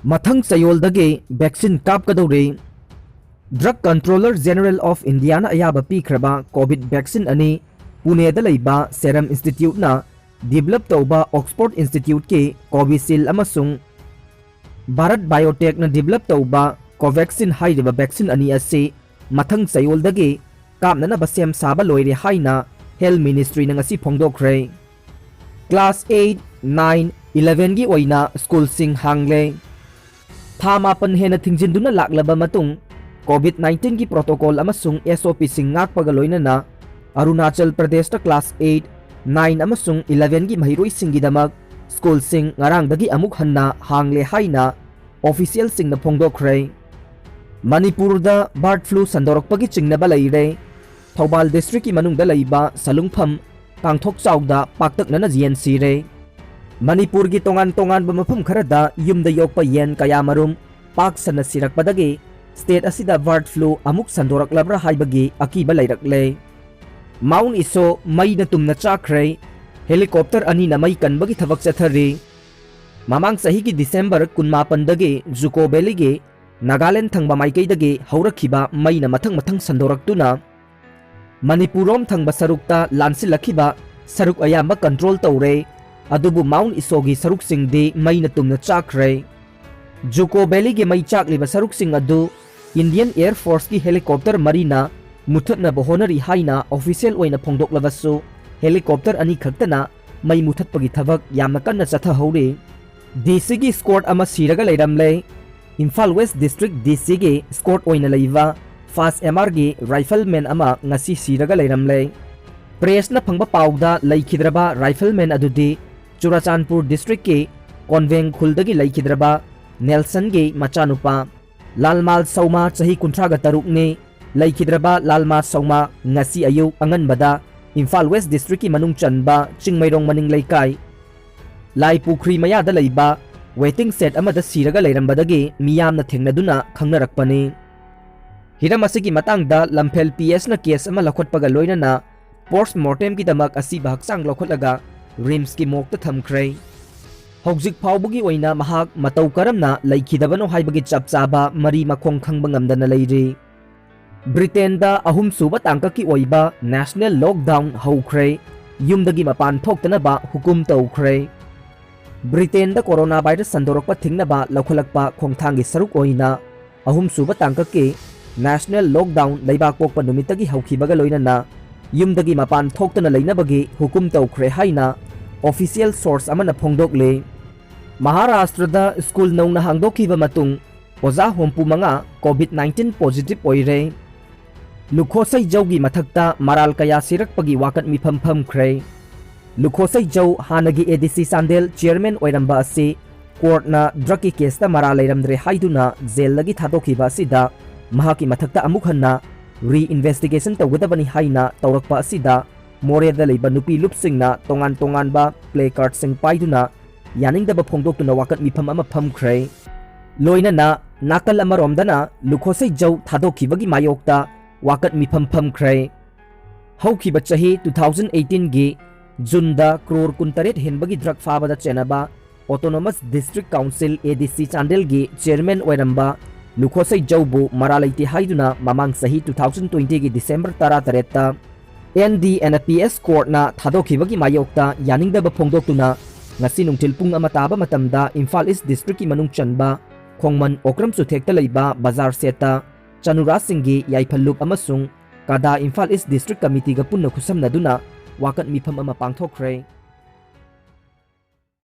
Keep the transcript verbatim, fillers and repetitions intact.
ꯃꯊꯪ ꯆꯌꯣꯜꯗꯒꯤ vaccine ꯀꯥꯞꯀꯗꯧꯔꯤ꯫ Drug Controller General of Indiaꯅ ꯑꯌꯥꯕ ꯄꯤꯈ꯭ꯔꯕ COVID vaccine ꯑꯅꯤ ꯄꯨꯅꯦꯗ ꯂꯩꯕ Serum Instituteꯅ develop ꯇꯧꯕ Oxford Instituteꯀꯤ Covishield ꯑꯃꯁꯨꯡ Bharat Biotechꯅ develop ꯇꯧꯕ Covaxin ꯍꯥꯏꯔꯤꯕ vaccine ꯑꯅꯤ ꯑꯁꯤ ꯃꯊꯪ ꯆꯌꯣꯜꯗꯒꯤ ꯀꯥꯞꯅꯅꯕ ꯁꯦꯝ ꯁꯥꯕ ꯂꯣꯏꯔꯦ ꯍꯥꯏꯅ Health Ministryꯅ ꯉꯁꯤ ꯐꯣꯡꯗꯣꯛꯈ꯭ꯔꯦ꯫ Class eight, nine, elevenꯒꯤ ꯑꯣꯏꯅ schoolꯁꯤꯡ ꯍꯥꯡꯂꯦ꯫ ꯊꯥ ꯃꯥꯄꯟ ꯍꯦꯟꯅ ꯊꯤꯡꯖꯤꯟꯗꯨꯅ ꯂꯥꯛꯂꯕ ꯃꯇꯨꯡ, COVID nineteenꯒꯤ protocol ꯑꯃꯁꯨꯡ SOPꯁꯤꯡ ꯉꯥꯛꯄꯒ ꯂꯣꯏꯅꯅ ꯑꯔꯨꯅꯥꯆꯜ ꯄ꯭ꯔꯗꯦꯁꯇ class eight, nine ꯑꯃꯁꯨꯡ elevenꯒꯤ ꯃꯍꯩꯔꯣꯏꯁꯤꯡꯒꯤꯗꯃꯛ schoolꯁꯤꯡ ꯉꯔꯥꯡꯗꯒꯤ ꯑꯃꯨꯛ ꯍꯟꯅ ꯍꯥꯡꯂꯦ ꯍꯥꯏꯅ officialꯁꯤꯡꯅ ꯐꯣꯡꯗꯣꯛꯈ꯭ꯔꯦ꯫ ꯃꯅꯤꯄꯨꯔꯗ bird flu ꯁꯟꯗꯣꯔꯛꯄꯒꯤ ꯆꯤꯡꯅꯕ ꯂꯩꯔꯦ꯫ ꯊꯧꯕꯥꯜ districtꯀꯤ ꯃꯅꯨꯡꯗ ꯂꯩꯕ ꯁꯂꯨꯡꯐꯝ, ꯄꯥꯡꯊꯣꯛꯆꯥꯎꯗ ꯄꯥꯛꯇꯛꯅꯅ ꯌꯦꯟ ꯁꯤꯔꯦ꯫ ꯃꯅꯤꯄꯨꯔꯒꯤ ꯇꯣꯉꯥꯟ ꯇꯣꯉꯥꯟꯕ ꯃꯐꯝ ꯈꯔꯗ ꯌꯨꯝꯗ ꯌꯣꯛꯄ ꯌꯦꯟ ꯀꯌꯥꯃꯔꯨꯝ ꯄꯥꯛ ꯁꯟꯅ ꯁꯤꯔꯛꯄꯗꯒꯤ state ꯑꯁꯤꯗ bird flu ꯑꯃꯨꯛ ꯁꯟꯗꯣꯔꯛꯂꯕ꯭ꯔꯥ ꯍꯥꯏꯕꯒꯤ ꯑꯀꯤꯕ ꯂꯩꯔꯛꯂꯦ꯫ Mount Iso ꯃꯩꯅ ꯇꯨꯝꯅ ꯆꯥꯛꯈ꯭ꯔꯦ꯫ Helicopter ꯑꯅꯤꯅ ꯃꯩ ꯀꯟꯕꯒꯤ ꯊꯕꯛ ꯆꯠꯊꯔꯤ꯫ ꯃꯃꯥꯡ ꯆꯍꯤꯒꯤ December ꯀꯨꯟꯃꯥꯄꯟꯗꯒꯤ Juko Valleyꯒꯤ ꯅꯥꯒꯥꯂꯦꯟ ꯊꯪꯕ ꯃꯥꯏꯀꯩꯗꯒꯤ ꯍꯧꯔꯛꯈꯤꯕ ꯃꯩꯅ ꯃꯊꯪ ꯃꯊꯪ ꯁꯟꯗꯣꯔꯛꯇꯨꯅ ꯃꯅꯤꯄꯨꯔꯔꯣꯝ ꯊꯪꯕ ꯁꯔꯨꯛꯇ ꯂꯥꯟꯁꯤꯜꯂꯛꯈꯤꯕ ꯁꯔꯨꯛ ꯑꯌꯥꯝꯕ control ꯇꯧꯔꯦ꯫ ꯑꯗꯨꯕꯨ Mount Isoꯒꯤ ꯁꯔꯨꯛꯁꯤꯡꯗꯤ ꯃꯩꯅ ꯇꯨꯝꯅ ꯆꯥꯛꯈ꯭ꯔꯦ꯫ Juko Valleyꯒꯤ ꯃꯩ ꯆꯥꯛꯂꯤꯕ ꯁꯔꯨꯛꯁꯤꯡ ꯑꯗꯨ Indian Air Forceꯀꯤ helicopter ꯃꯔꯤꯅ ꯃꯨꯊꯠꯅꯕ ꯍꯣꯠꯅꯔꯤ ꯍꯥꯏꯅ official ꯑꯣꯏꯅ ꯐꯣꯡꯗꯣꯛꯂꯕꯁꯨ, helicopter ꯑꯅꯤꯈꯛꯇꯅ ꯃꯩ ꯃꯨꯊꯠꯄꯒꯤ ꯊꯕꯛ ꯌꯥꯝꯅ ꯀꯟꯅ ꯆꯠꯊꯍꯧꯔꯤ꯫ DCꯒꯤ escort ꯑꯃ ꯁꯤꯔꯒ ꯂꯩꯔꯝꯂꯦ꯫ ꯏꯝꯐꯥꯜ West District DCꯒꯤ escort ꯑꯣꯏꯅ ꯂꯩꯕ FAST MRꯒꯤ rifleman ꯑꯃ ꯉꯁꯤ ꯁꯤꯔꯒ ꯂꯩꯔꯝꯂꯦ꯫ Pressꯅ ꯐꯪꯕ ꯄꯥꯎꯗ, ꯂꯩꯈꯤꯗ꯭ꯔꯕ rifleman ꯑꯗꯨꯗꯤ ꯆꯨꯔꯥꯆꯥꯟꯄꯨꯔ districtꯀꯤ ꯀꯣꯟꯚꯦꯡ ꯈꯨꯜꯗꯒꯤ ꯂꯩꯈꯤꯗ꯭ꯔꯕ ꯅꯦꯜꯁꯟꯒꯤ ꯃꯆꯥꯅꯨꯄꯥ ꯂꯥꯜꯃꯥꯜ ꯁꯧꯃꯥ, ꯆꯍꯤ ꯀꯨꯟꯊ꯭ꯔꯥꯒ ꯇꯔꯨꯛꯅꯤ꯫ ꯂꯩꯈꯤꯗ꯭ꯔꯕ ꯂꯥꯜꯃꯥ ꯁꯧꯃꯥ ꯉꯁꯤ ꯑꯌꯨꯛ ꯑꯉꯟꯕꯗ ꯏꯝꯐꯥꯜ West Districtꯀꯤ ꯃꯅꯨꯡ ꯆꯟꯕ ꯆꯤꯡꯃꯩꯔꯣꯡ ꯃꯅꯤꯡ ꯂꯩꯀꯥꯏ ꯂꯥꯏ ꯄꯨꯈ꯭ꯔꯤ ꯃꯌꯥꯗ ꯂꯩꯕ waiting shed ꯑꯃꯗ ꯁꯤꯔꯒ ꯂꯩꯔꯝꯕꯗꯒꯤ ꯃꯤꯌꯥꯝꯅ ꯊꯦꯡꯅꯗꯨꯅ ꯈꯪꯅꯔꯛꯄꯅꯤ꯫ ꯍꯤꯔꯝ ꯑꯁꯤꯒꯤ ꯃꯇꯥꯡꯗ ꯂꯝꯐꯦꯜ PSꯅ case ꯑꯃ ꯂꯧꯈꯠꯄꯒ ꯂꯣꯏꯅꯅ post mortemꯒꯤꯗꯃꯛ ꯑꯁꯤꯕ ꯍꯛꯆꯥꯡ ꯂꯧꯈꯠꯂꯒ RIMSꯀꯤ morgueꯇ ꯊꯝꯈ꯭ꯔꯦ꯫ ꯍꯧꯖꯤꯛ ꯐꯥꯎꯕꯒꯤ ꯑꯣꯏꯅ ꯃꯍꯥꯛ ꯃꯇꯧ ꯀꯔꯝꯅ ꯂꯩꯈꯤꯗꯕꯅꯣ ꯍꯥꯏꯕꯒꯤ ꯆꯞ ꯆꯥꯕ ꯃꯔꯤ ꯃꯈꯣꯡ ꯈꯪꯕ ꯉꯝꯗꯅ ꯂꯩꯔꯤ꯫ ꯕ꯭ꯔꯤꯇꯦꯟꯗ ꯑꯍꯨꯝꯁꯨꯕ ꯇꯥꯡꯀꯛꯀꯤ ꯑꯣꯏꯕ national lockdown ꯍꯧꯈ꯭ꯔꯦ꯫ ꯌꯨꯝꯗꯒꯤ ꯃꯄꯥꯟ ꯊꯣꯛꯇꯅꯕ ꯍꯨꯀꯨꯝ ꯇꯧꯈ꯭ꯔꯦ꯫ ꯕ꯭ꯔꯤꯇꯦꯟꯗ ꯀꯣꯔꯣꯅꯥ ꯚꯥꯏꯔꯁ ꯁꯟꯗꯣꯔꯛꯄ ꯊꯤꯡꯅꯕ ꯂꯧꯈꯠꯂꯛꯄ ꯈꯣꯡꯊꯥꯡꯒꯤ ꯁꯔꯨꯛ ꯑꯣꯏꯅ ꯑꯍꯨꯝꯁꯨꯕ ꯇꯥꯡꯀꯛꯀꯤ national lockdown ꯂꯩꯕꯥꯛ ꯄꯣꯛꯄ ꯅꯨꯃꯤꯠꯇꯒꯤ ꯍꯧꯈꯤꯕꯒ ꯂꯣꯏꯅꯅ ꯌꯨꯝꯗꯒꯤ ꯃꯄꯥꯟ ꯊꯣꯛꯇꯅ ꯂꯩꯅꯕꯒꯤ ꯍꯨꯀꯨꯝ ꯇꯧꯈ꯭ꯔꯦ ꯍꯥꯏꯅ official source ꯑꯃꯅ ꯐꯣꯡꯗꯣꯛꯂꯤ꯫ ꯃꯍꯥꯔꯥꯁꯇ꯭ꯔꯗ ꯁ꯭ꯀꯨꯜ ꯅꯧꯅ ꯍꯥꯡꯗꯣꯛꯈꯤꯕ ꯃꯇꯨꯡ ꯑꯣꯖꯥ ꯍꯨꯝꯐꯨ ꯃꯉꯥ COVID nineteen positive ꯑꯣꯏꯔꯦ꯫ ꯂꯨꯈꯣꯁꯩꯖꯧꯒꯤ ꯃꯊꯛꯇ ꯃꯔꯥꯜ ꯀꯌꯥ ꯁꯤꯔꯛꯄꯒꯤ ꯋꯥꯀꯠ ꯃꯤꯐꯝ ꯐꯝꯈ꯭ꯔꯦ꯫ ꯂꯨꯈꯣꯁꯩꯖꯧ ꯍꯥꯟꯅꯒꯤ ADC ꯆꯥꯟꯗꯦꯜ chairman ꯑꯣꯏꯔꯝꯕ ꯑꯁꯤ courtꯅ drugꯀꯤ caseꯇ ꯃꯔꯥꯜ ꯂꯩꯔꯝꯗ꯭ꯔꯦ ꯍꯥꯏꯗꯨꯅ jailꯗꯒꯤ ꯊꯥꯗꯣꯛꯈꯤꯕ ꯑꯁꯤꯗ ꯃꯍꯥꯛꯀꯤ ꯃꯊꯛꯇ ꯑꯃꯨꯛ ꯍꯟꯅ reinvestigation ꯇꯧꯒꯗꯕꯅꯤ ꯍꯥꯏꯅ ꯇꯧꯔꯛꯄ ꯑꯁꯤꯗ ꯃꯣꯔꯦꯗ ꯂꯩꯕ ꯅꯨꯄꯤ ꯂꯨꯞꯁꯤꯡꯅ ꯇꯣꯉꯥꯟ ꯇꯣꯉꯥꯟꯕ placardꯁꯤꯡ ꯄꯥꯏꯗꯨꯅ ꯌꯥꯅꯤꯡꯗꯕ ꯐꯣꯡꯗꯣꯛꯇꯨꯅ ꯋꯥꯀꯠ ꯃꯤꯐꯝ ꯑꯃ ꯐꯝꯈ꯭ꯔꯦ꯫ ꯂꯣꯏꯅꯅ ꯅꯥꯀꯜ ꯑꯃꯔꯣꯝꯗꯅ ꯂꯨꯈꯣꯁꯩꯖꯧ ꯊꯥꯗꯣꯛꯈꯤꯕꯒꯤ ꯃꯥꯌꯣꯛꯇ ꯋꯥꯀꯠ ꯃꯤꯐꯝ ꯐꯝꯈ꯭ꯔꯦ꯫ ꯍꯧꯈꯤꯕ ꯆꯍꯤ two thousand eighteenꯒꯤ Juneꯗ crore ꯀꯨꯟꯇꯔꯦꯠ ꯍꯦꯟꯕꯒꯤ drug ꯐꯥꯕꯗ ꯆꯦꯟꯅꯕ Autonomous District Council ADC ꯆꯥꯟꯗꯦꯜꯒꯤ chairman ꯑꯣꯏꯔꯝꯕ ꯂꯨꯈꯣꯁꯩꯖꯧꯕꯨ ꯃꯔꯥꯜ ꯂꯩꯇꯦ ꯍꯥꯏꯗꯨꯅ ꯃꯃꯥꯡ ꯆꯍꯤ two thousand twentyꯒꯤ December ꯇꯔꯥꯇꯔꯦꯠꯇ NDNPS courtꯅ ꯊꯥꯗꯣꯛꯈꯤꯕꯒꯤ ꯃꯥꯌꯣꯛꯇ ꯌꯥꯅꯤꯡꯗꯕ ꯐꯣꯡꯗꯣꯛꯇꯨꯅ ꯉꯁꯤ ꯅꯨꯡꯊꯤꯜ ꯄꯨꯡ ꯑꯃ ꯇꯥꯕ ꯃꯇꯝꯗ ꯏꯝꯐꯥꯜ East Districtꯀꯤ ꯃꯅꯨꯡ ꯆꯟꯕ ꯈꯣꯡꯃꯟ ꯑꯣꯀ꯭ꯔꯝ ꯆꯨꯊꯦꯛꯇ ꯂꯩꯕ ꯕꯖꯥꯔ ꯁꯦꯠꯇ ꯆꯅꯨꯔꯥꯁꯤꯡꯒꯤ ꯌꯥꯏꯐꯜ ꯂꯨꯞ ꯑꯃꯁꯨꯡ ꯀꯗꯥ ꯏꯝꯐꯥꯜ East District Committeeꯒ ꯄꯨꯟꯅ ꯈꯨꯠꯁꯝꯅꯗꯨꯅ ꯋꯥꯀꯠ ꯃꯤꯐꯝ ꯑꯃ ꯄꯥꯡꯊꯣꯛꯈ꯭ꯔꯦ꯫